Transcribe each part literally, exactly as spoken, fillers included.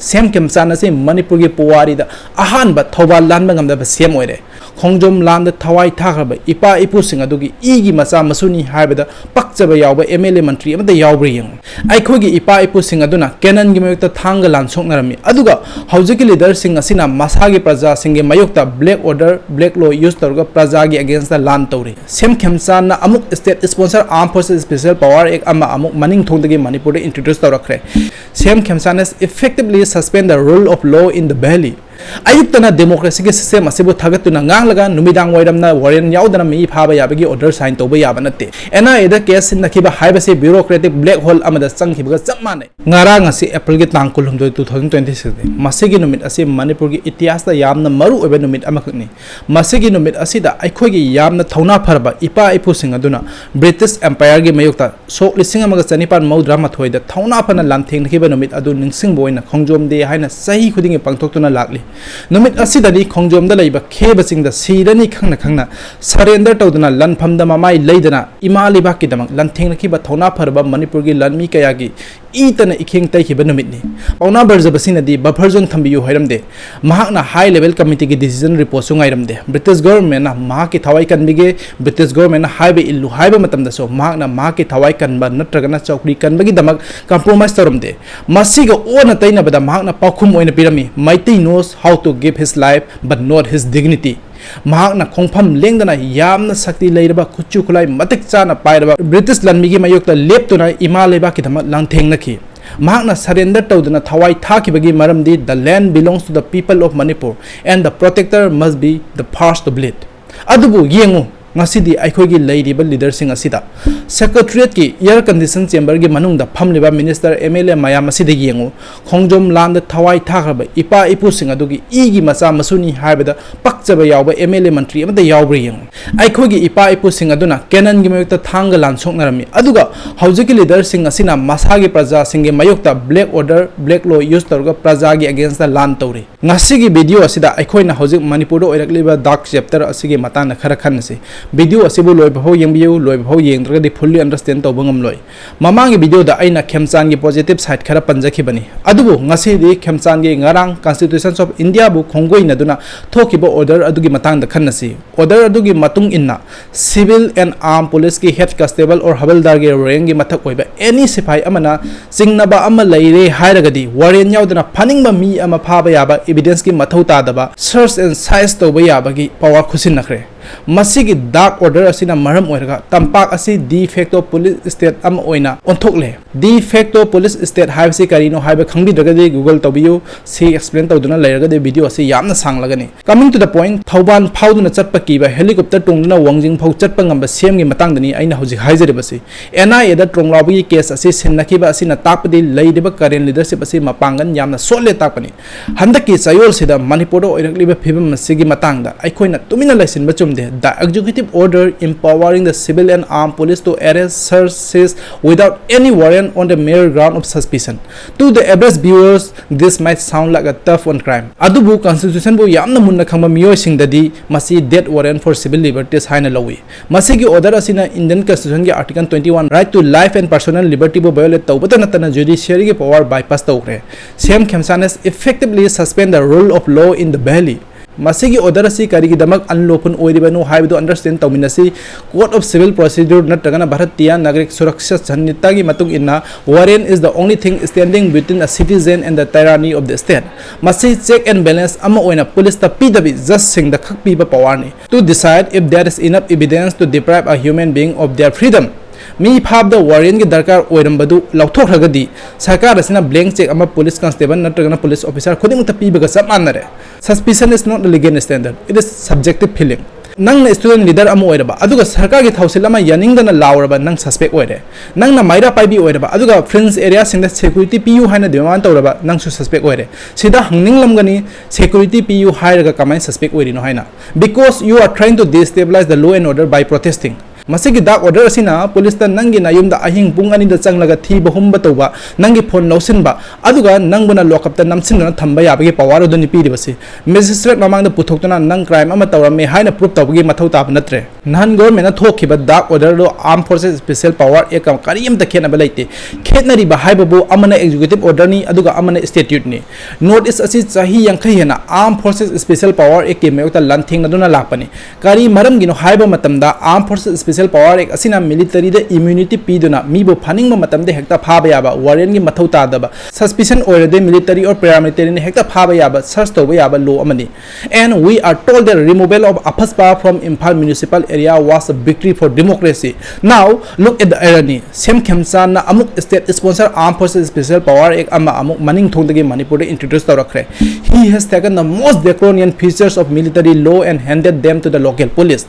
ꯁꯤ ꯑꯦꯝ ꯈꯦꯝꯆꯥꯟ ꯑꯁꯤ ꯃꯅꯤꯄꯨꯔꯒꯤ ꯄꯨꯋꯥꯔꯤꯗ ꯑꯍꯥꯟꯕ ꯊꯧꯕꯥꯜ ꯂꯥꯟꯕ ꯉꯝꯗꯕ ꯁꯤ ꯑꯦꯝ ꯑꯣꯏꯔꯦ꯫ ꯈꯣꯡꯖꯣꯝ ꯂꯥꯟꯗ ꯊꯋꯥꯏ ꯊꯥꯈ꯭ꯔꯕ ꯏꯄꯥ ꯏꯄꯨꯁꯤꯡ ꯑꯗꯨꯒꯤ ꯏꯒꯤ ꯃꯆꯥ ꯃꯁꯨꯅꯤ ꯍꯥꯏꯕꯗ ꯄꯛꯆꯕ ꯌꯥꯎꯕ ꯑꯦꯝ ꯑꯦꯜ ꯑꯦ ꯃꯟꯇ꯭ꯔꯤ ꯑꯃꯠꯇ ꯌꯥꯎꯕ꯭ꯔꯥ ꯌꯦꯡꯉꯨ꯫ ꯑꯩꯈꯣꯏꯒꯤ ꯏꯄꯥ ꯏꯄꯨꯁꯤꯡ ꯑꯗꯨꯅ ꯀꯦꯅꯟꯒꯤ ꯃꯥꯌꯣꯛꯇ ꯊꯥꯡꯒ ꯂꯥꯟ ꯁꯣꯛꯅꯔꯝꯃꯤ, ꯑꯗꯨꯒ ꯍꯧꯖꯤꯛꯀꯤ ꯂꯤꯗꯔꯁꯤꯡ ꯑꯁꯤꯅ ꯃꯁꯥꯒꯤ ꯄ꯭ꯔꯖꯥꯁꯤꯡꯒꯤ ꯃꯥꯌꯣꯛꯇ black order, black law use ꯇꯧꯔꯒ ꯄ꯭ꯔꯖꯥꯒꯤ against ꯂꯥꯟ ꯇꯧꯔꯤ꯫ ꯁꯤ ꯑꯦꯝ ꯈꯦꯝꯆꯥꯟꯅ ꯑꯃꯨꯛ state sponsor Armed Forces Special Power Act ꯑꯃ ꯑꯃꯨꯛ ꯃꯅꯤꯡ ꯊꯣꯡꯗꯒꯤ ꯃꯅꯤꯄꯨꯔꯗ introduce ꯇꯧꯔꯛꯈ꯭ꯔꯦ꯫ ꯁꯤ M ꯈꯦꯝꯆꯥꯟ has effectively suspend the rule of law in the valley꯫ ꯑꯌꯨꯛꯇꯅ democracy ꯒꯤ system ꯑꯁꯤꯕꯨ ꯊꯥꯒꯠꯇꯨꯅ ꯉꯥꯡꯂꯒ ꯅꯨꯃꯤꯗꯥꯡ ꯋꯥꯏꯔꯝꯅ warrant ꯌꯥꯎꯗꯅ ꯃꯤ ꯐꯥꯕ ꯌꯥꯕꯒꯤ order sign ꯇꯧꯕ ꯌꯥꯕ ꯅꯠꯇꯦ꯫ ꯑꯦꯟ ꯑꯥꯏ ꯑꯦꯗ case ꯁꯤꯟꯅꯈꯤꯕ ꯍꯥꯏꯕꯁꯤ bureaucratic black hole ꯑꯃꯗ ꯆꯪꯈꯤꯕꯒ ꯆꯞ ꯃꯥꯟꯅꯩ꯫ ꯉꯔꯥꯡ ꯑꯁꯤ April ꯒꯤ ꯇꯥꯡ ꯀꯨꯟꯍꯨꯝꯗꯣꯏ, two thousand twenty six ꯅꯤ꯫ ꯃꯁꯤꯒꯤ ꯅꯨꯃꯤꯠ ꯑꯁꯤ ꯃꯅꯤꯄꯨꯔꯒꯤ ꯏꯇꯤꯍꯥꯁꯇ ꯌꯥꯝꯅ ꯃꯔꯨ ꯑꯣꯏꯕ ꯅꯨꯃꯤꯠ ꯑꯃꯈꯛꯅꯤ꯫ ꯃꯁꯤꯒꯤ ꯅꯨꯃꯤꯠ ꯑꯁꯤꯗ ꯑꯩꯈꯣꯏꯒꯤ ꯌꯥꯝꯅ ꯊꯧꯅꯥ ꯐꯔꯕ ꯏꯄꯥ ꯏꯄꯨꯁꯤꯡ ꯑꯗꯨꯅ British Empire ꯒꯤ ꯃꯥꯌꯣꯛꯇ ꯁꯣꯛ ꯂꯤꯁꯤꯡ ꯑꯃꯒ ꯆꯅꯤꯄꯥꯟ ꯃꯧꯗ꯭ꯔꯥ ꯃꯥꯊꯣꯏꯗ ꯊꯧꯅꯥ ꯐꯅ ꯂꯥꯟꯊꯦꯡꯅꯈꯤꯕ ꯅꯨꯃꯤꯠ ꯑꯗꯨ ꯅꯤꯡꯁꯤꯡꯕ ꯑꯣꯏꯅ Khongjom Day ꯍꯥꯏꯅ ꯆꯍꯤ ꯈꯨꯗꯤꯡꯒꯤ ꯄꯥꯡꯊꯣꯛꯇꯨꯅ ꯂꯥꯛꯂꯤ꯫ ꯅꯨꯃꯤꯠ ꯑꯁꯤꯗꯅꯤ ꯈꯣꯡꯖꯣꯝꯗ ꯂꯩꯕ ꯈꯦꯕꯁꯤꯡꯗ ꯁꯤꯔꯅꯤ ꯈꯪꯅ ꯈꯪꯅ surrender ꯇꯧꯗꯨꯅ ꯂꯥꯟꯐꯝꯗ ꯃꯃꯥꯏ ꯂꯩꯗꯅ ꯏꯃꯥ ꯂꯩꯕꯥꯛꯀꯤꯗꯃꯛ ꯂꯥꯟꯊꯦꯡꯅꯈꯤꯕ ꯊꯧꯅꯥ ꯐꯔꯕ ꯃꯅꯤꯄꯨꯔꯒꯤ ꯂꯥꯟꯃꯤ ꯀꯌꯥꯒꯤ ꯏꯇꯅ ꯏꯈꯦꯡ ꯇꯩꯈꯤꯕ ꯅꯨꯃꯤꯠꯅꯤ꯫ ꯄꯥꯎꯅꯥ ꯕ꯭ꯔꯖꯕꯥꯁꯤꯅꯗꯤ buffer zone ꯊꯝꯕꯤꯌꯨ ꯍꯥꯏꯔꯝꯗꯦ꯫ ꯃꯍꯥꯛꯅ high level committee ꯒꯤ decision report ꯁꯨ ꯉꯥꯏꯔꯝꯗꯦ꯫ British government ꯅ ꯃꯍꯥꯛꯀꯤ ꯊꯋꯥꯏ ꯀꯟꯕꯤꯒꯦ, British government ꯅ ꯍꯥꯏꯕ ꯏꯜꯂꯨ ꯍꯥꯏꯕ ꯃꯇꯝꯗꯁꯨ ꯃꯍꯥꯛꯅ ꯃꯍꯥꯛꯀꯤ ꯊꯋꯥꯏ ꯀꯟꯕ ꯅꯠꯇ꯭ꯔꯒꯅ ꯆꯧꯀ꯭ꯔꯤ ꯀꯟꯕꯒꯤꯗꯃꯛ compromise ꯇꯧꯔꯝꯗꯦ꯫ ꯃꯁꯤꯒ ꯑꯣꯟꯅ ꯇꯩꯅꯕꯗ ꯃꯍꯥꯛꯅ ꯄꯥꯎꯈꯨꯝ ꯑꯣꯏꯅ ꯄꯤꯔꯝꯃꯤ, "Meitei knows how to give his life but not his dignity." ꯃꯍꯥꯛꯅ ꯈꯣꯡꯐꯝ ꯂꯦꯡꯗꯅ ꯌꯥꯝꯅ ꯁꯛꯇꯤ ꯂꯩꯔꯕ, ꯈꯨꯠꯁꯨ ꯈꯨꯠꯂꯥꯏ ꯃꯇꯤꯛ ꯆꯥꯅ ꯄꯥꯏꯔꯕ British ꯂꯥꯟꯃꯤꯒꯤ ꯃꯥꯌꯣꯛꯇ ꯂꯦꯞꯇꯨꯅ ꯏꯃꯥ ꯂꯩꯕꯥꯛꯀꯤꯗꯃꯛ ꯂꯥꯟꯊꯦꯡꯅꯈꯤ꯫ ꯃꯍꯥꯛꯅ surrender ꯇꯧꯗꯨꯅ ꯊꯋꯥꯏ ꯊꯥꯈꯤꯕꯒꯤ ꯃꯔꯝꯗꯤ "The land belongs to the people of Manipur and the protector must be the first to bleed." ꯑꯗꯨꯕꯨ ꯌꯦꯡꯉꯨ, ꯉꯁꯤꯗꯤ ꯑꯩꯈꯣꯏꯒꯤ ꯂꯩꯔꯤꯕ ꯂꯤꯗꯔꯁꯤꯡ ꯑꯁꯤꯗ, Secretariat ꯀꯤ air condition chamber ꯒꯤ ꯃꯅꯨꯡꯗ ꯐꯝꯂꯤꯕ minister, M L A ꯃꯌꯥꯝ ꯑꯁꯤꯗ ꯌꯦꯡꯉꯨ꯫ ꯈꯣꯡꯖꯣꯝ ꯂꯥꯟꯗ ꯊꯋꯥꯏ ꯊꯥꯈ꯭ꯔꯕ ꯏꯄꯥ ꯏꯄꯨꯁꯤꯡ ꯑꯗꯨꯒꯤ ꯏꯒꯤ ꯃꯆꯥ ꯃꯁꯨꯅꯤ ꯍꯥꯏꯕꯗ ꯄꯛꯆꯕ ꯌꯥꯎꯕ M L A ꯃꯟꯇ꯭ꯔꯤ ꯑꯃꯠꯇ ꯌꯥꯎꯕ꯭ꯔꯥ ꯌꯦꯡꯉꯨ꯫ ꯑꯩꯈꯣꯏꯒꯤ ꯏꯄꯥ ꯏꯄꯨꯁꯤꯡ ꯑꯗꯨꯅ ꯀꯦꯅꯟꯒꯤ ꯃꯥꯌꯣꯛꯇ ꯊꯥꯡꯒ ꯂꯥꯟ ꯁꯣꯛꯅꯔꯝꯃꯤ, ꯑꯗꯨꯒ ꯍꯧꯖꯤꯛꯀꯤ ꯂꯤꯗꯔꯁꯤꯡ ꯑꯁꯤꯅ ꯃꯁꯥꯒꯤ ꯄ꯭ꯔꯖꯥꯁꯤꯡꯒꯤ ꯃꯥꯌꯣꯛꯇ black order, black law use ꯇꯧꯔꯒ ꯄ꯭ꯔꯖꯥꯒꯤ against ꯂꯥꯟ ꯇꯧꯔꯤ꯫ ꯉꯁꯤꯒꯤ video ꯑꯁꯤꯗ ꯑꯩꯈꯣꯏꯅ ꯍꯧꯖꯤꯛ ꯃꯅꯤꯄꯨꯔꯗ ꯑꯣꯏꯔꯛꯂꯤꯕ dark chapter ꯑꯁꯤꯒꯤ ꯃꯇꯥꯡꯗ ꯈꯔ ꯈꯟꯅꯁꯤ꯫ Video ꯑꯁꯤꯕꯨ ꯂꯣꯏꯕ ꯐꯥꯎ ꯌꯦꯡꯕꯤꯌꯨ, ꯂꯣꯏꯕ ꯐꯥꯎ ꯌꯦꯡꯗ꯭ꯔꯒꯗꯤ fully understand ꯇꯧꯕ ꯉꯝꯂꯣꯏ꯫ ꯃꯃꯥꯡꯒꯤ video ꯗ ꯑꯩꯅ ꯈꯦꯝꯆꯥꯟꯒꯤ positive side ꯈꯔ ꯄꯟꯖꯈꯤꯕꯅꯤ, ꯑꯗꯨꯕꯨ ꯉꯁꯤꯗꯤ ꯈꯦꯝꯆꯥꯟꯒꯤ ꯉꯔꯥꯡ Constitution of India ꯕꯨ ꯈꯣꯡꯒꯣꯏꯅꯗꯨꯅ ꯊꯣꯛꯈꯤꯕ order ꯑꯗꯨꯒꯤ ꯃꯇꯥꯡꯗ ꯈꯟꯅꯁꯤ꯫ Order ꯑꯗꯨꯒꯤ ꯃꯇꯨꯡ ꯏꯟꯅ, civil and armed police ꯀꯤ head constable or ꯍꯕꯜꯗꯥꯔꯒꯤ rank ꯀꯤ ꯃꯊꯛ ꯑꯣꯏꯕ any ꯁꯤꯐꯥꯏ ꯑꯃꯅ ꯆꯤꯡꯅꯕ ꯑꯃ ꯂꯩꯔꯦ ꯍꯥꯏꯔꯒꯗꯤ, warrant ꯌꯥꯎꯗꯅ ꯐꯥꯅꯤꯡꯕ ꯃꯤ ꯑꯃ ꯐꯥꯕ ꯌꯥꯕ, evidence ꯀꯤ ꯃꯊꯧ ꯇꯥꯗꯕ, search and seize ꯇꯧꯕ ꯌꯥꯕꯒꯤ power ꯈꯨꯠꯁꯤꯟꯅꯈ꯭ꯔꯦ꯫ ꯃꯁꯤꯒꯤ dark order ꯑꯁꯤꯅ ꯃꯔꯝ ꯑꯣꯏꯔꯒ ꯇꯝꯄꯥꯛ ꯑꯁꯤ de facto police state ꯑꯃ ꯑꯣꯏꯅ ꯑꯣꯟꯊꯣꯛꯂꯦ꯫ De facto police state ꯍꯥꯏꯕꯁꯤ ꯀꯔꯤꯅꯣ ꯍꯥꯏꯕ ꯈꯪꯕꯤꯗ꯭ꯔꯒꯗꯤ Google ꯇꯧꯕꯤꯌꯨ꯫ ꯁꯤ explain ꯇꯧꯗꯨꯅ ꯂꯩꯔꯒꯗꯤ video ꯑꯁꯤ ꯌꯥꯝꯅ ꯁꯥꯡꯂꯒꯅꯤ꯫ Coming to the point, Thoubal ꯐꯥꯎꯗꯨꯅ ꯆꯠꯄ ꯀꯤꯕ, helicopter ꯇꯣꯡꯗꯨꯅ ꯋꯥꯡꯖꯤꯡ ꯐꯥꯎ ꯆꯠꯄ ꯉꯝꯕ ꯁꯤ ꯑꯦꯝꯒꯤ ꯃꯇꯥꯡꯗꯅꯤ ꯑꯩꯅ ꯍꯧꯖꯤꯛ ꯍꯥꯏꯖꯔꯤꯕꯁꯤ꯫ ꯑꯦꯟ ꯑꯥꯏ ꯑꯦꯗ ꯇ꯭ꯔꯣꯡ ꯂꯥꯎꯕꯒꯤ case ꯑꯁꯤ ꯁꯤꯟꯅꯈꯤꯕ ꯑꯁꯤꯅ ꯇꯥꯛꯄꯗꯤ ꯂꯩꯔꯤꯕ current leadership ꯑꯁꯤ ꯃꯄꯥꯡꯒꯜ ꯌꯥꯝꯅ ꯁꯣꯜꯂꯦ ꯇꯥꯛꯄꯅꯤ꯫ ꯍꯟꯗꯛꯀꯤ ꯆꯌꯣꯜꯁꯤꯗ ꯃꯅꯤꯄꯨꯔꯗ ꯑꯣꯏꯔꯛꯂꯤꯕ ꯐꯤꯕꯝ ꯑꯁꯤꯒꯤ ꯃꯇꯥꯡꯗ ꯑꯩꯈꯣꯏꯅ ꯇꯨꯃꯤꯟꯅ ꯂꯩꯁꯤꯟꯕ ꯆꯨꯝꯗꯦ꯫ The executive order empowering the civil and armed police to arrest, search, seize without any warrant on the mere ground of suspicion. To the average viewers, this might sound like a tough on crime. ꯑꯗꯨꯕꯨ Constitution ꯕꯨ ꯌꯥꯝꯅ ꯃꯨꯟꯅ ꯈꯪꯕ ꯃꯤꯑꯣꯏꯁꯤꯡꯗꯗꯤ ꯃꯁꯤ death warrant for civil liberties ꯍꯥꯏꯅ ꯂꯧꯏ꯫ ꯃꯁꯤꯒꯤ order ꯑꯁꯤꯅ Indian Constitution ꯒꯤ Article twenty one, right to life and personal liberty ꯕꯨ violate ꯇꯧꯕꯇ ꯅꯠꯇꯅ judiciary ꯒꯤ power bypass ꯇꯧꯈ꯭ꯔꯦ꯫ ꯁꯤ M ꯈꯦꯝꯆꯥꯟ has effectively suspend the rule of law in the valley. ꯃꯁꯤꯒꯤ order ꯑꯁꯤ ꯀꯔꯤꯒꯤꯗꯃꯛ unlawful ꯑꯣꯏꯔꯤꯕꯅꯣ ꯍꯥꯏꯕꯗꯨ understand ꯇꯧꯃꯤꯟꯅꯁꯤ꯫ Code of Civil Procedure ꯅꯠꯇ꯭ꯔꯒꯅ ꯚꯥꯔꯇꯤꯌꯥ ꯅꯥꯒꯔꯤꯛ ꯁꯨꯔꯛꯁꯥ ꯁꯪꯍꯤꯇꯥꯒꯤ ꯃꯇꯨꯡ ꯏꯟꯅ, warrant is the only thing standing between a citizen and the tyranny of the state. ꯃꯁꯤ check and balance ꯑꯃ ꯑꯣꯏꯅ police ꯇ ꯄꯤꯗꯕꯤ, judge ꯁꯤꯡꯗ ꯈꯛ ꯄꯤꯕ power ꯅꯤ, to decide if there is enough evidence to deprive a human being of their freedom. ꯃꯤ ꯐꯥꯕꯗ warrant ꯀꯤ ꯗꯔꯀꯥꯔ ꯑꯣꯏꯔꯝꯕꯗꯨ ꯂꯧꯊꯣꯛꯈ꯭ꯔꯒꯗꯤ, ꯁꯔꯀꯥꯔ ꯑꯁꯤꯅ blank check ꯑꯃ police constable ꯅꯠꯇ꯭ꯔꯒꯅ police officer ꯈꯨꯗꯤꯡꯃꯛꯇ ꯄꯤꯕꯒ ꯆꯞ ꯃꯥꯟꯅꯔꯦ꯫ Suspicion is not a legal standard, it is subjective feeling. ꯅꯪꯅ student leader ꯑꯃ ꯑꯣꯏꯔꯕ, ꯑꯗꯨꯒ ꯁꯔꯀꯥꯔꯒꯤ ꯊꯧꯁꯤꯜ ꯑꯃ ꯌꯥꯅꯤꯡꯗꯅ ꯂꯥꯎꯔꯕ, ꯅꯪ suspect ꯑꯣꯏꯔꯦ꯫ ꯅꯪꯅ ꯃꯩꯔꯥ ꯄꯥꯏꯕꯤ ꯑꯣꯏꯔꯕ, ꯑꯗꯨꯒ fringe area ꯁꯤꯡꯗ security ꯄꯤꯌꯨ ꯍꯥꯏꯅ demand ꯇꯧꯔꯕ, ꯅꯪꯁꯨ suspect ꯑꯣꯏꯔꯦ꯫ ꯁꯤꯗ ꯍꯪꯅꯤꯡꯂꯝꯒꯅꯤ, security ꯄꯤꯌꯨ ꯍꯥꯏꯔꯒ ꯀꯃꯥꯏꯅ suspect ꯑꯣꯏꯔꯤꯅꯣ ꯍꯥꯏꯅ? Because you are trying to destabilize the law and order by protesting. ꯃꯁꯤꯒꯤ ꯗꯥꯛ ꯑꯣꯔꯗꯔ ꯑꯁꯤꯅ ꯄꯨꯂꯤꯁꯇ ꯅꯪꯒꯤ ꯅꯌꯨꯝꯗ ꯑꯍꯤꯡ ꯄꯨꯡ ꯑꯅꯤꯗ ꯆꯪꯂꯒ ꯊꯤꯕ ꯍꯨꯝꯕ ꯇꯧꯕ, ꯅꯪꯒꯤ ꯐꯣꯟ ꯂꯧꯁꯤꯟꯕ, ꯑꯗꯨꯒ ꯅꯪꯕꯨꯅ ꯂꯣꯀꯞꯇ ꯅꯝꯁꯤꯟꯗꯨꯅ ꯊꯝꯕ ꯌꯥꯕꯒꯤ ꯄꯋꯥꯔ ꯑꯗꯨꯅꯤ ꯄꯤꯔꯤꯕꯁꯤ꯫ ꯃꯦꯖꯤꯁꯇ꯭ꯔꯦꯠ ꯃꯃꯥꯡꯗ ꯄꯨꯊꯣꯛꯇꯨꯅ ꯅꯪ ꯀ꯭ꯔꯥꯏꯝ ꯑꯃ ꯇꯧꯔꯝꯃꯦ ꯍꯥꯏꯅ ꯄ꯭ꯔꯨꯞ ꯇꯧꯕꯒꯤ ꯃꯊꯧ ꯇꯥꯕ ꯅꯠꯇ꯭ꯔꯦ꯫ ꯅꯍꯥꯟ ꯒꯣꯔꯃꯦꯟꯅ ꯊꯣꯛꯈꯤꯕ ꯗꯥꯛ ꯑꯣꯔꯗꯔꯗꯣ Armed Forces Special Power Act ꯀꯔꯤꯝꯇ ꯈꯦꯠꯅꯕ ꯂꯩꯇꯦ꯫ ꯈꯦꯠꯅꯔꯤꯕ ꯍꯥꯏꯕꯕꯨ ꯑꯃꯅ ꯑꯦꯛꯖꯤꯀ꯭ꯌꯨꯇꯤꯚ ꯑꯣꯔꯗꯔꯅꯤ, ꯑꯗꯨꯒ ꯑꯃꯅ ꯁ꯭ꯇꯦꯇ꯭ꯌꯨꯠꯅꯤ꯫ ꯅꯣꯔꯠ ꯏꯁ ꯑꯁꯤ ꯆꯍꯤ ꯌꯥꯡꯈꯩ ꯍꯦꯟꯅ Armed Forces Special Power Act ꯀꯤ ꯃꯥꯌꯣꯛꯇ ꯂꯥꯟꯊꯦꯡꯅꯗꯨꯅ ꯂꯥꯛꯄꯅꯤ꯫ ꯀꯔꯤ ꯃꯔꯝꯒꯤꯅꯣ ꯍꯥꯏꯕ ꯃꯇꯝꯗ, Armed Forces Special Power Act ꯑꯁꯤꯅ ꯃꯤꯂꯤꯇꯔꯤꯗ ꯏꯝꯌꯨꯅꯤꯇꯤ ꯄꯤꯗꯨꯅ ꯃꯤꯕꯨ ꯐꯥꯅꯤꯡꯕ ꯃꯇꯝꯗ ꯍꯦꯛꯇ ꯐꯥꯕ ꯌꯥꯕ, ꯋꯥꯔꯦꯟꯒꯤ ꯃꯊꯧ ꯇꯥꯗꯕ, ꯁꯁꯄꯤꯁꯟ ꯑꯣꯏꯔꯗꯤ ꯃꯤꯂꯤꯇꯔꯤ ꯑꯣꯔ ꯄꯦꯔꯥꯃꯤꯂꯤꯇꯔꯤꯅ ꯍꯦꯛꯇ ꯐꯥꯕ ꯌꯥꯕ, ꯁꯔꯆ ꯇꯧꯕ ꯌꯥꯕ ꯂꯣ ꯑꯃꯅꯤ꯫ And we are told that removal of AFSPA from Imphal municipal area was a victory for democracy. Now, look at the irony. ꯁꯦꯝ ꯈꯦꯝꯆꯥꯟꯅ ꯑꯃꯨꯛ state sponsor Armed Forces Special Power Act ꯑꯃ ꯑꯃꯨꯛ ꯃꯅꯤꯡ ꯊꯣꯡꯗꯒꯤ ꯃꯅꯤꯄꯨꯔꯗ introduce ꯇꯧꯔꯛꯈ꯭ꯔꯦ꯫ He has taken the most draconian features of military law and handed them to the local police.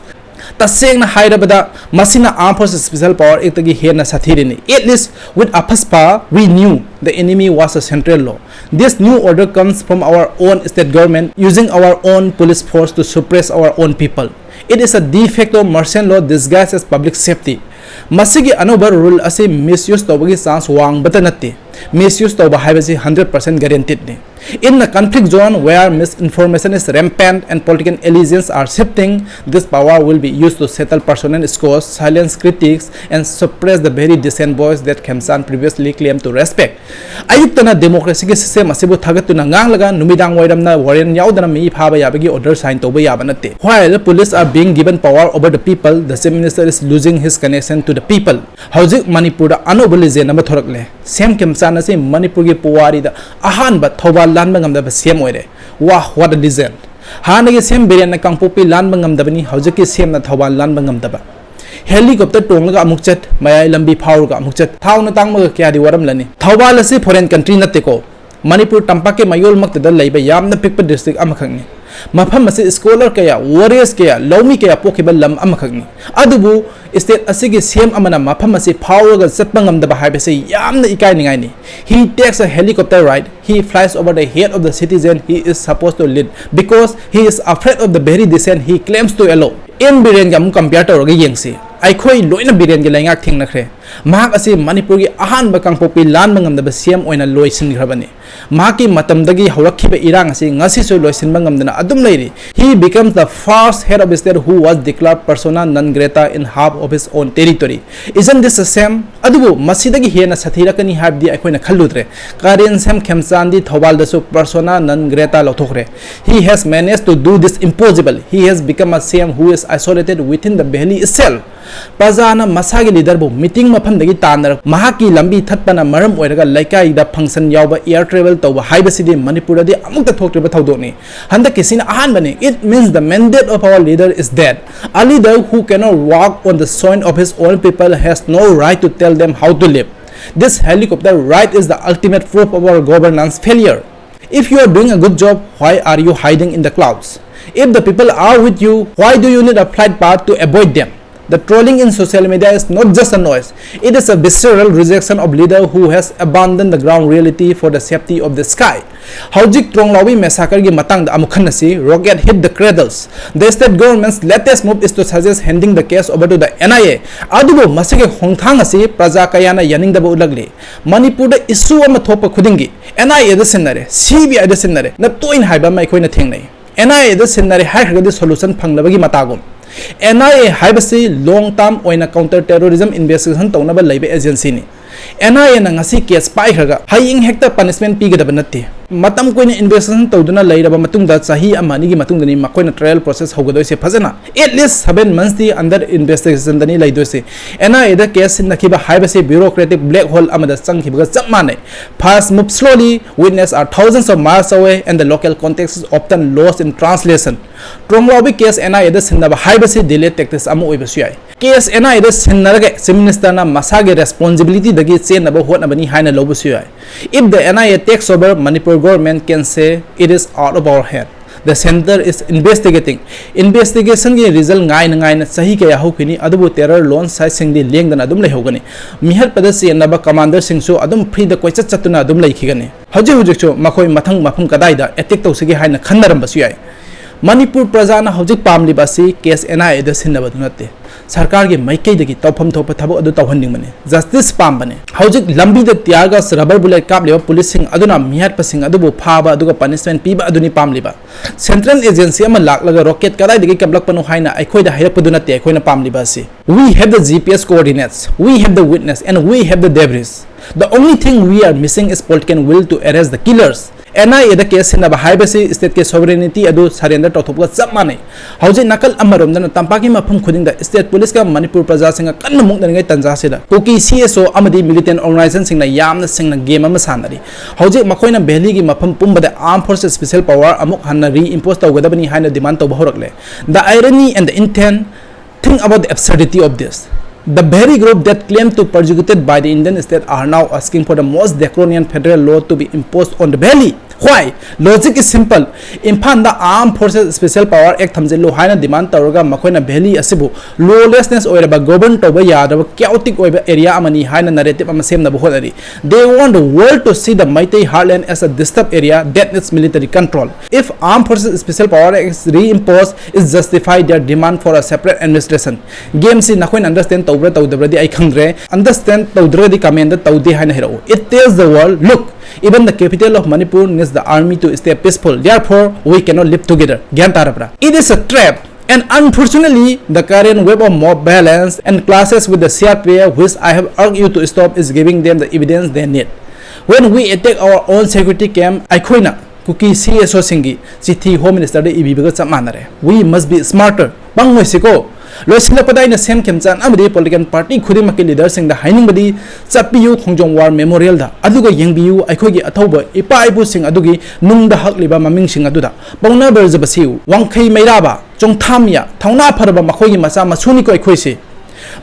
ꯇꯁꯦꯡꯅ ꯍꯥꯏꯔꯕꯗ, ꯃꯁꯤꯅ Armed Forces Special Power Act ꯇꯒꯤ ꯍꯦꯟꯅ ꯁꯥꯊꯤꯔꯤꯅꯤ꯫ At least with AFSPA, we knew the enemy was a central law. This new order comes from our own state government using our own police force to suppress our own people. It is a de facto martial law disguised as public safety. ꯃꯁꯤꯒꯤ ꯑꯅꯧꯕ rule ꯑꯁꯤ ꯃꯤꯁꯌꯨꯁ ꯇꯧꯕꯒꯤ chance ꯋꯥꯡꯕꯇ ꯅꯠꯇꯦ, misuse ꯇꯧꯕ ꯍꯥꯏꯕꯁꯤ hundred percent ꯒꯦꯔꯦꯟꯇꯤꯗꯅꯤ꯫ In a conflict zone where misinformation is rampant and political allegiance are shifting, this power will be used to settle personal scores, silence critics, and suppress the very decent voice that Khemchand previously claimed to respect. ꯑꯌꯨꯛꯇꯅ ꯗꯦꯃꯣꯀ꯭ꯔꯦꯁꯤꯒꯤ system ꯑꯁꯤꯕꯨ ꯊꯥꯒꯠꯇꯨꯅ ꯉꯥꯡꯂꯒ, ꯅꯨꯃꯤꯗꯥꯡ ꯋꯥꯏꯔꯝꯅ Warren ꯌꯥꯎꯗꯅ ꯃꯤ ꯐꯥꯕ ꯌꯥꯕꯒꯤ order sign ꯇꯧꯕ ꯌꯥꯕ ꯅꯠꯇꯦ꯫ While police are being given power over the people, the Chief Minister is losing his connection to the people. ꯍꯧꯖꯤꯛ ꯃꯅꯤꯄꯨꯔꯗ ꯑꯅꯧꯕ ꯂꯤꯖꯦꯟ ꯑꯃ ꯊꯣꯔꯛꯂꯦ꯫ ꯁꯦꯝ ꯈꯦꯝꯆꯥꯟ ꯑꯁꯤ ꯃꯅꯤꯄꯨꯔꯒꯤ ꯄꯨꯋꯥꯔꯤꯗ ꯑꯍꯥꯟꯕ ꯊꯧꯕꯥꯜ ꯂꯥꯟꯕ ꯉꯝꯗꯕ ꯁꯦꯝ ꯑꯣꯏꯔꯦ꯫ ꯋꯥꯍ, what a legend! ꯍꯥꯟꯅꯒꯤ ꯁꯦꯝ ꯕꯤꯔꯦꯟꯅ ꯀꯥꯡꯄꯣꯛꯄꯤ ꯂꯥꯟꯕ ꯉꯝꯗꯕꯅꯤ, ꯍꯧꯖꯤꯛꯀꯤ ꯁꯦꯝꯅ ꯊꯧꯕꯥꯜ ꯂꯥꯟꯕ ꯉꯝꯗꯕ꯫ ꯍꯦꯂꯤꯀꯣꯞꯇꯔ ꯇꯣꯡꯂꯒ ꯑꯃꯨꯛ ꯆꯠ, ꯃꯌꯥꯏ ꯂꯝꯕꯤ ꯐꯥꯎꯔꯒ ꯑꯃꯨꯛ ꯆꯠ, ꯊꯥꯎꯅ ꯇꯥꯡꯕꯒ ꯀꯌꯥꯗꯤ ꯋꯥꯔꯝꯂꯅꯤ꯫ ꯊꯧꯕꯥꯜ ꯑꯁꯤ ꯐꯣꯔꯦꯟ ꯀꯟꯇ꯭ꯔꯤ ꯅꯠꯇꯦꯀꯣ꯫ ꯃꯅꯤꯄꯨꯔ ꯇꯝꯄꯥꯛꯀꯤ ꯃꯌꯣꯜꯃꯛꯇꯗ ꯂꯩꯕ ꯌꯥꯝꯅ ꯄꯤꯛꯄ ꯗꯤꯁꯇ꯭ꯔꯤꯛ ꯑꯃꯈꯛꯅꯤ꯫ ꯃꯐꯝ ꯑꯁꯤ ꯁ꯭ꯀꯣꯂꯔ ꯀꯌꯥ, ꯋꯥꯔꯤꯌꯔꯁ ꯀꯌꯥ, ꯂꯧꯃꯤ ꯀꯌꯥ ꯄꯣꯛꯈꯤꯕ ꯂꯝ ꯑꯃꯈꯛꯅꯤ꯫ ꯑꯗꯨꯕꯨ ꯁ꯭ꯇꯦꯠ ꯑꯁꯤꯒꯤ ꯁꯤ ꯑꯦꯝ ꯑꯃꯅ ꯃꯐꯝ ꯑꯁꯤ ꯐꯥꯎꯔꯒ ꯆꯠꯄ ꯉꯝꯗꯕ ꯍꯥꯏꯕꯁꯤ ꯌꯥꯝꯅ ꯏꯀꯥꯏꯅꯤꯡꯉꯥꯏꯅꯤ꯫ He takes a helicopter ride, he flies over the head of the citizen he is supposed to lead because he is afraid of the very decent he claims to allow. N ꯕꯤꯔꯦꯟꯒ ꯑꯃꯨꯛ compare ꯇꯧꯔꯒ ꯌꯦꯡꯁꯤ꯫ ꯑꯩꯈꯣꯏ ꯂꯣꯏꯅ ꯕꯤꯔꯦꯟꯒꯤ ꯂꯩꯉꯥꯛ ꯊꯦꯡꯅꯈ꯭ꯔꯦ꯫ ꯃꯍꯥꯛ ꯑꯁꯤ ꯃꯅꯤꯄꯨꯔꯒꯤ ꯑꯍꯥꯟꯕ ꯀꯥꯡꯄꯣꯛꯄꯤ ꯂꯥꯟꯕ ꯉꯝꯗꯕ ꯁꯤ ꯑꯦꯝ ꯑꯣꯏꯅ ꯂꯣꯏꯁꯤꯟꯈ꯭ꯔꯕꯅꯤ꯫ ꯃꯍꯥꯛꯀꯤ ꯃꯇꯝꯗꯒꯤ ꯍꯧꯔꯛꯈꯤꯕ ꯏꯔꯥꯡ ꯑꯁꯤ ꯉꯁꯤꯁꯨ ꯂꯣꯏꯁꯤꯟꯕ ꯉꯝꯗꯅ ꯑꯗꯨꯝ ꯂꯩꯔꯤ꯫ He becomes the first head of state who was declared persona non grata in half of his own territory. Isn't this a shame? ꯑꯗꯨꯕꯨ ꯃꯁꯤꯗꯒꯤ ꯍꯦꯟꯅ ꯁꯥꯊꯤꯔꯛꯀꯅꯤ ꯍꯥꯏꯕꯗꯤ ꯑꯩꯈꯣꯏꯅ ꯈꯜꯂꯨꯗ꯭ꯔꯦ꯫ ꯀꯥꯔꯦꯟ ꯁꯦꯝ ꯈꯦꯝꯆꯥꯟꯗꯤ ꯊꯧꯕꯥꯜꯗꯁꯨ persona non grata ꯂꯧꯊꯣꯛꯈ꯭ꯔꯦ꯫ He has managed to do this impossible. He has become a C M who is isolated within the valley itself. ꯄ꯭ꯔꯖꯥꯅ ꯃꯁꯥꯒꯤ ꯂꯤꯗꯔꯕꯨ meeting ꯃꯐꯝꯗꯒꯤ ꯇꯥꯟꯅꯔꯛ ꯃꯍꯥꯛꯀꯤ ꯂꯝꯕꯤ ꯊꯠꯄꯅ ꯃꯔꯝ ꯑꯣꯏꯔꯒ ꯂꯩꯀꯥꯏꯗ ꯐꯪꯁꯟ ꯌꯥꯎꯕ, air travel ꯇꯧꯕ ꯍꯥꯏꯕꯁꯤꯗꯤ ꯃꯅꯤꯄꯨꯔꯗꯗꯤ ꯑꯃꯨꯛꯇ ꯊꯣꯛꯇ꯭ꯔꯤꯕ ꯊꯧꯗꯣꯛꯅꯤ꯫ ꯍꯟꯗꯛꯀꯤꯁꯤꯅ ꯑꯍꯥꯟꯕꯅꯤ꯫ It means the mandate of our leader is dead. A leader who cannot walk on the soil of his own people has no right to tell them how to live. This helicopter ride is the ultimate proof of our governance failure. If you are doing a good job, why are you hiding in the clouds? If the people are with you, why do you need a flight path to avoid them? The trolling in social media is not just a noise, it is a visceral rejection of leader who has abandoned the ground reality for the safety of the sky. ꯍꯧꯖꯤꯛ ꯇ꯭ꯔꯣꯡꯂꯥꯎꯕꯤ massacreꯒꯤ ꯃꯇꯥꯡꯗ ꯑꯃꯨꯛ ꯈꯟꯅꯁꯤ꯫ Rocket hit the cradles. The state government's latest move is to suggest handing the case over to the N I A. ꯑꯗꯨꯕꯨ ꯃꯁꯤꯒꯤ ꯈꯣꯡꯊꯥꯡ ꯑꯁꯤ ꯄ꯭ꯔꯖꯥ ꯀꯌꯥꯅ ꯌꯥꯅꯤꯡꯗꯕ ꯎꯠꯂꯛꯂꯤ꯫ ꯃꯅꯤꯄꯨꯔꯗ issue ꯑꯃ ꯊꯣꯛꯄ ꯈꯨꯗꯤꯡꯒꯤ N I Aꯗ ꯁꯤꯟꯅꯔꯦ, C B Iꯗ ꯁꯤꯟꯅꯔꯦ, ꯅ ꯇꯣꯏꯅ ꯍꯥꯏꯕ ꯑꯃ ꯑꯩꯈꯣꯏꯅ ꯊꯦꯡꯅꯩ꯫ N I Aꯗ ꯁꯤꯟꯅꯔꯦ ꯍꯥꯏꯈ꯭ꯔꯒꯗꯤ solution ꯐꯪꯅꯕꯒꯤ ꯃꯇꯥꯒꯨꯝ꯫ N I A ꯍꯥꯏꯕꯁꯤ long term ꯑꯣꯏꯅ counter terrorism investigation ꯇꯧꯅꯕ ꯂꯩꯕ agencyꯅꯤ꯫ N I Aꯅ ꯉꯁꯤ case ꯄꯥꯏꯈ꯭ꯔꯒ ꯍꯌꯦꯡ ꯍꯦꯛꯇ punishment ꯄꯤꯒꯗꯕ ꯅꯠꯇꯦ꯫ ꯃꯇꯝ ꯀꯨꯏꯅ investigation ꯇꯧꯗꯨꯅ ꯂꯩꯔꯕ ꯃꯇꯨꯡꯗ ꯆꯍꯤ ꯑꯃ ꯑꯅꯤꯒꯤ ꯃꯇꯨꯡꯗꯅꯤ ꯃꯈꯣꯏꯅ trial process ꯍꯧꯒꯗꯣꯏꯁꯦ꯫ ꯐꯖꯅ at least seven monthsꯇꯤ under investigationꯗꯅꯤ ꯂꯩꯗꯣꯏꯁꯦ꯫ N I Aꯗ case ꯁꯤꯟꯅꯈꯤꯕ ꯍꯥꯏꯕꯁꯤ bureaucratic black hole ꯑꯃꯗ ꯆꯪꯈꯤꯕꯒ ꯆꯞ ꯃꯥꯟꯅꯩ꯫ Facts move slowly, witnesses are thousands of miles away, and the local context is often lost in translation. ꯇ꯭ꯔꯣꯡꯂꯥꯎꯕꯤ case N I Aꯗ ꯁꯤꯟꯅꯕ ꯍꯥꯏꯕꯁꯤ delay tactics ꯑꯃ ꯑꯣꯏꯕꯁꯨ ꯌꯥꯏ꯫ Case N I Aꯗ ꯁꯤꯟꯅꯔꯒ Chief Ministerꯅ ꯃꯁꯥꯒꯤ responsibilityꯗꯒꯤ ꯆꯦꯟꯅꯕ ꯍꯣꯠꯅꯕꯅꯤ ꯍꯥꯏꯅ ꯂꯧꯕꯁꯨ ꯌꯥꯏ꯫ If the N I A takes over, Manipur government can say it is out of our hand. The centre is investigating. Investigationꯒꯤ result ꯉꯥꯏꯅ ꯉꯥꯏꯅ ꯆꯍꯤ ꯀꯌꯥ ꯍꯧꯈꯤꯅꯤ, ꯑꯗꯨꯕꯨ terror ꯂꯣꯟ ꯁꯥꯏꯁꯤꯡꯗꯤ ꯂꯦꯡꯗꯅ ꯑꯗꯨꯝ ꯂꯩꯍꯧꯒꯅꯤ꯫ ꯃꯤꯍꯠꯄꯗ ꯆꯦꯟꯅꯕ commanderꯁꯤꯡꯁꯨ ꯑꯗꯨꯝ freeꯗ ꯀꯣꯏꯆꯠ ꯆꯠꯇꯨꯅ ꯑꯗꯨꯝ ꯂꯩꯈꯤꯒꯅꯤ꯫ ꯍꯧꯖꯤꯛ ꯍꯧꯖꯤꯛꯁꯨ ꯃꯈꯣꯏ ꯃꯊꯪ ꯃꯐꯝ ꯀꯗꯥꯏꯗ attack ꯇꯧꯁꯤꯒꯦ ꯍꯥꯏꯅ ꯈꯟꯅꯔꯝꯕꯁꯨ ꯌꯥꯏ꯫ ꯃꯅꯤꯄꯨꯔ ꯄ꯭ꯔꯖꯥꯅ ꯍꯧꯖꯤꯛ ꯄꯥꯝꯂꯤꯕ ꯑꯁꯤ ꯀꯦꯁ ꯑꯦꯟ ꯑꯥꯏ ꯑꯦꯗ ꯁꯤꯟꯅꯕꯗꯨ ꯅꯠꯇꯦ꯫ ꯁꯔꯀꯥꯔꯒꯤ ꯃꯥꯏꯀꯩꯗꯒꯤ ꯇꯧꯐꯝ ꯊꯣꯛꯄ ꯊꯕꯛ ꯑꯗꯨ ꯇꯧꯍꯟꯅꯤꯡꯕꯅꯤ꯫ ꯖꯁꯇꯤꯁ ꯄꯥꯝꯕꯅꯤ꯫ ꯍꯧꯖꯤꯛ ꯂꯝꯕꯤꯗ tear gas, rubber bullet ꯀꯥꯞꯂꯤꯕ ꯄꯨꯂꯤꯁꯁꯤꯡ ꯑꯗꯨꯅ ꯃꯤꯍꯥꯠꯄꯁꯤꯡ ꯑꯗꯨꯕꯨ ꯐꯥꯕ ꯑꯗꯨꯒ ꯄꯅꯤꯁꯃꯦꯟ ꯄꯤꯕ ꯑꯗꯨꯅꯤ ꯄꯥꯝꯂꯤꯕ꯫ ꯁꯦꯟꯇ꯭ꯔꯦꯜ ꯑꯦꯖꯦꯟꯁꯤ ꯑꯃ ꯂꯥꯛꯂꯒ ꯔꯣꯀꯦꯠ ꯀꯗꯥꯏꯗꯒꯤ ꯀꯥꯞꯂꯛꯄꯅꯣ ꯍꯥꯏꯅ ꯑꯩꯈꯣꯏꯗ ꯍꯥꯏꯔꯛꯄꯗꯨ ꯅꯠꯇꯦ ꯑꯩꯈꯣꯏꯅ ꯄꯥꯝꯂꯤꯕ ꯑꯁꯤ꯫ We have the G P S coordinates, we have the witness, and we have the debris. The only thing we are missing is political will to arrest the killers. N I ꯑꯦꯗ case ꯁꯤꯟꯅꯕ ꯍꯥꯏꯕꯁꯤ ꯁ꯭ꯇꯦꯠꯀꯤ ꯁꯣꯚꯔꯦꯅꯤꯇꯤ ꯑꯗꯨ surrender ꯇꯧꯊꯣꯛꯄꯒ ꯆꯞ ꯃꯥꯟꯅꯩ꯫ ꯍꯧꯖꯤꯛ ꯅꯥꯀꯜ ꯑꯃꯔꯣꯝꯗꯅ ꯇꯝꯄꯥꯛꯀꯤ ꯃꯐꯝ ꯈꯨꯗꯤꯡꯗ ꯁ꯭ꯇꯦꯠ ꯄꯨꯂꯤꯁꯀ ꯃꯅꯤꯄꯨꯔ ꯄ꯭ꯔꯖꯥꯁꯤꯡꯒ ꯀꯟꯅ ꯃꯨꯛꯅꯔꯤꯉꯩ ꯇꯥꯟꯖꯥꯁꯤꯗ ꯀꯨꯀꯤ ꯁꯤ ꯑꯦꯁ ꯑꯣ ꯑꯃꯗꯤ ꯃꯤꯂꯤꯇꯦꯟ ꯑꯣꯔꯒꯅꯥꯏꯖꯦꯁꯟꯁꯤꯡꯅ ꯌꯥꯝꯅ ꯁꯤꯡꯅ ꯒꯦꯝ ꯑꯃ ꯁꯥꯟꯅꯔꯤ꯫ ꯍꯧꯖꯤꯛ ꯃꯈꯣꯏꯅ ꯚꯦꯂꯤꯒꯤ ꯃꯐꯝ ꯄꯨꯝꯕꯗ armed forces special power ꯑꯃꯨꯛ ꯍꯟꯅ reinforce ꯇꯧꯒꯗꯕꯅꯤ ꯍꯥꯏꯅ ꯗꯤꯃꯥꯟ ꯇꯧꯕ ꯍꯧꯔꯛꯂꯦ꯫ The irony and the intent, think about the absurdity of this. The very group that claim to persecuted by the Indian state are now asking for the most draconian federal law to be imposed on the valley. Why? Logic is simple. ꯏꯝꯐꯥꯜꯗ armed forces special power act ꯊꯝꯖꯤꯜꯂꯨ ꯍꯥꯏꯅ ꯗꯤꯃꯥꯟ ꯇꯧꯔꯒ ꯃꯈꯣꯏꯅ valley ꯑꯁꯤꯕꯨ lawlessness ꯑꯣꯏꯔꯕ, govern ꯇꯧꯕ ꯌꯥꯗ꯭ꯔꯕ, chaotic ꯑꯣꯏꯕ ꯑꯦꯔꯤꯌꯥ ꯑꯃꯅꯤ ꯍꯥꯏꯅ narrative ꯑꯃ ꯁꯦꯝꯅꯕ ꯍꯣꯠꯅꯔꯤ꯫ They want the world to see the Meitei heartland as a disturbed area that needs military control. If armed forces special power act is reimposed, is justify their demand for a separate administration. ꯒꯦꯝꯁꯤ ꯅꯈꯣꯏꯅ understand ꯇꯧꯕ꯭ꯔꯥ ꯇꯧꯗꯕ꯭ꯔꯗꯤ ꯑꯩ ꯈꯪꯗ꯭ꯔꯦ꯫ Understand ꯇꯧꯗ꯭ꯔꯒꯗꯤ comment ꯇꯧꯗꯦ ꯍꯥꯏꯅ ꯍꯥꯏꯔꯛꯎ꯫ It tells the world, look, even the capital of Manipur needs the army to stay peaceful. Therefore, we cannot live together. ꯒ꯭ꯌꯥꯟ ꯇꯥꯔꯕ꯭ꯔꯥ? It is a trap. And unfortunately, the current wave of mob violence and clashes with the C R P F, which I have urged you to stop, is giving them the evidence they need. When we attack our own security camp, ꯑꯩꯈꯣꯏꯅ ꯀꯨꯀꯤ C S ꯑꯣꯁꯤꯡꯒꯤ ꯆꯤꯊꯤ home ꯃꯤꯅꯤꯁꯇꯔꯗ ꯏꯕꯤꯕꯒ ꯆꯞ ꯃꯥꯟꯅꯔꯦ꯫ We must be smarter. ꯄꯪꯉꯣꯏꯁꯤꯀꯣ꯫ ꯂꯣꯏꯁꯤꯜꯂꯛꯄꯗ ꯑꯩꯅ ꯁꯦꯝ ꯈꯦꯝꯆꯥꯟ ꯑꯃꯗꯤ political party ꯈꯨꯗꯤꯡꯃꯛꯀꯤ ꯂꯤꯗꯔꯁꯤꯡꯗ ꯍꯥꯏꯅꯤꯡꯕꯗꯤ, ꯆꯠꯄꯤꯌꯨ ꯈꯣꯡꯖꯣꯝ ꯋꯥꯔ ꯃꯦꯃꯣꯔꯤꯌꯦꯜꯗ, ꯑꯗꯨꯒ ꯌꯦꯡꯕꯤꯌꯨ ꯑꯩꯈꯣꯏꯒꯤ ꯑꯊꯧꯕ ꯏꯄꯥ ꯏꯄꯨꯁꯤꯡ ꯑꯗꯨꯒꯤ ꯅꯨꯡꯗ ꯍꯛꯂꯤꯕ ꯃꯃꯤꯡꯁꯤꯡ ꯑꯗꯨꯗ꯫ ꯄꯥꯎꯅꯥ ꯕ꯭ꯔꯖꯕꯥꯁꯤꯌꯨ, ꯋꯥꯡꯈꯩ ꯃꯩꯔꯥꯕ, ꯆꯣꯡꯊꯥꯝꯌꯥ, ꯊꯧꯅꯥ ꯐꯔꯕ ꯃꯈꯣꯏꯒꯤ ꯃꯆꯥ ꯃꯁꯨꯅꯤꯀꯣ ꯑꯩꯈꯣꯏꯁꯦ꯫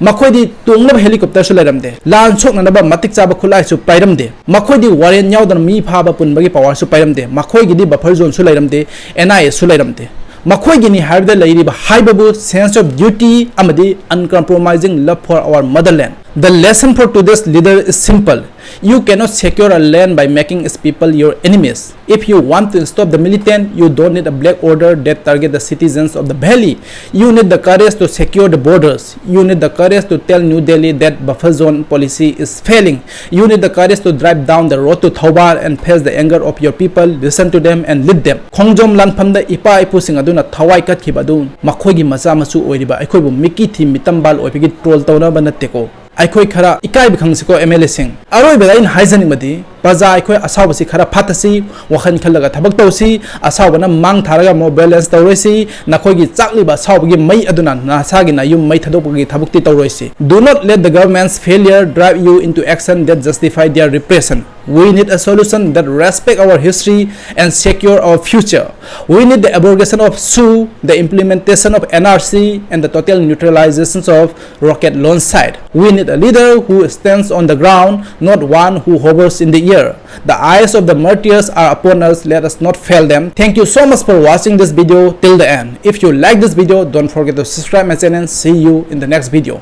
ꯃꯈꯣꯏꯗꯤ ꯇꯣꯡꯅꯕ ꯍꯦꯂꯤꯀꯣꯞꯇꯔꯁꯨ ꯂꯩꯔꯝꯗꯦ, ꯂꯥꯟ ꯁꯣꯛꯅꯅꯕ ꯃꯇꯤꯛ ꯆꯥꯕ ꯈꯨꯠꯂꯥꯏꯁꯨ ꯄꯥꯏꯔꯝꯗꯦ꯫ ꯃꯈꯣꯏꯗꯤ ꯋꯥꯔꯦꯟ ꯌꯥꯎꯗꯅ ꯃꯤ ꯐꯥꯕ ꯄꯨꯟꯕꯒꯤ ꯄꯋꯥꯔꯁꯨ ꯄꯥꯏꯔꯝꯗꯦ꯫ ꯃꯈꯣꯏꯒꯤꯗꯤ ꯕꯐꯔ ꯖꯣꯟꯁꯨ ꯂꯩꯔꯝꯗꯦ, ꯑꯦꯟ ꯑꯥꯏ ꯑꯦꯁꯨ ꯂꯩꯔꯝꯗꯦ꯫ ꯃꯈꯣꯏꯒꯤꯅꯤ ꯍꯥꯏꯕꯗ ꯂꯩꯔꯤꯕ ꯍꯥꯏꯕꯕꯨ sense of duty ꯑꯃꯗꯤ uncompromising love for our motherland꯫ The lesson for today's leader is simple. You cannot secure a land by making its people your enemies. If you want to stop the militant, you don't need a black order that target the citizens of the valley. You need the courage to secure the borders. You need the courage to tell New Delhi that buffer zone policy is failing. You need the courage to drive down the road to Thoubal and face the anger of your people. Listen to them and lead them. ꯈꯣꯡꯖꯣꯝ ꯂꯥꯟꯐꯝꯗ ꯏꯄꯥ ꯏꯄꯨꯁꯤꯡ ꯑꯗꯨꯅ ꯊꯋꯥꯏ ꯀꯠꯈꯤꯕ ꯑꯗꯨ ꯃꯈꯣꯏꯒꯤ ꯃꯆꯥ ꯃꯁꯨ ꯑꯣꯏꯔꯤꯕ ꯑꯩꯈꯣꯏꯕꯨ ꯃꯤꯀꯤ ꯊꯤ ꯃꯤꯇꯝꯕꯥꯜ ꯑꯣꯏꯕꯒꯤ ꯇ꯭ꯔꯣꯜ ꯇꯧꯅꯕ ꯅꯠꯇꯦꯀꯣ꯫ ꯑꯩꯈꯣꯏ ꯈꯔ ꯏꯀꯥꯏꯕ ꯈꯪꯁꯤꯀꯣ ꯑꯦꯝ ꯑꯦꯜ ꯑꯦꯁꯤꯡ꯫ ꯑꯔꯣꯏꯕꯗ ꯑꯩꯅ ꯍꯥꯏꯖꯅꯤꯡꯕꯗꯤ, ꯄ꯭ꯔꯖꯥ ꯑꯩꯈꯣꯏ ꯑꯁꯥꯎꯕꯁꯤ ꯈꯔ ꯐꯥꯊꯁꯤ, ꯋꯥꯈꯜ ꯈꯜꯂꯒ ꯊꯕꯛ ꯇꯧꯁꯤ, ꯑꯁꯥꯎꯕꯅ ꯃꯥꯡ ꯊꯥꯔꯒ ꯑꯃꯨꯛ ꯚꯥꯏꯑꯣꯂꯦꯟꯁ ꯇꯧꯔꯣꯏꯁꯤ꯫ ꯅꯈꯣꯏꯒꯤ ꯆꯥꯛꯂꯤꯕ ꯑꯁꯥꯎꯕꯒꯤ ꯃꯩ ꯑꯗꯨꯅ ꯅꯁꯥꯒꯤ ꯅꯌꯨꯝ ꯃꯩ ꯊꯥꯗꯣꯛꯄꯒꯤ ꯊꯕꯛꯇꯤ ꯇꯧꯔꯣꯏꯁꯤ꯫ Do not let the government's failure drive you into action that justify their repression. We need a solution that respect our history and secure our future. We need the abrogation of SoO, the implementation of N R C, and the total neutralization of rocket launch site. We need a leader who stands on the ground, not one who hovers in the air. The eyes of the martyrs are upon us, let us not fail them. Thank you so much for watching this video till the end. If you like this video, don't forget to subscribe my channel. See you in the next video.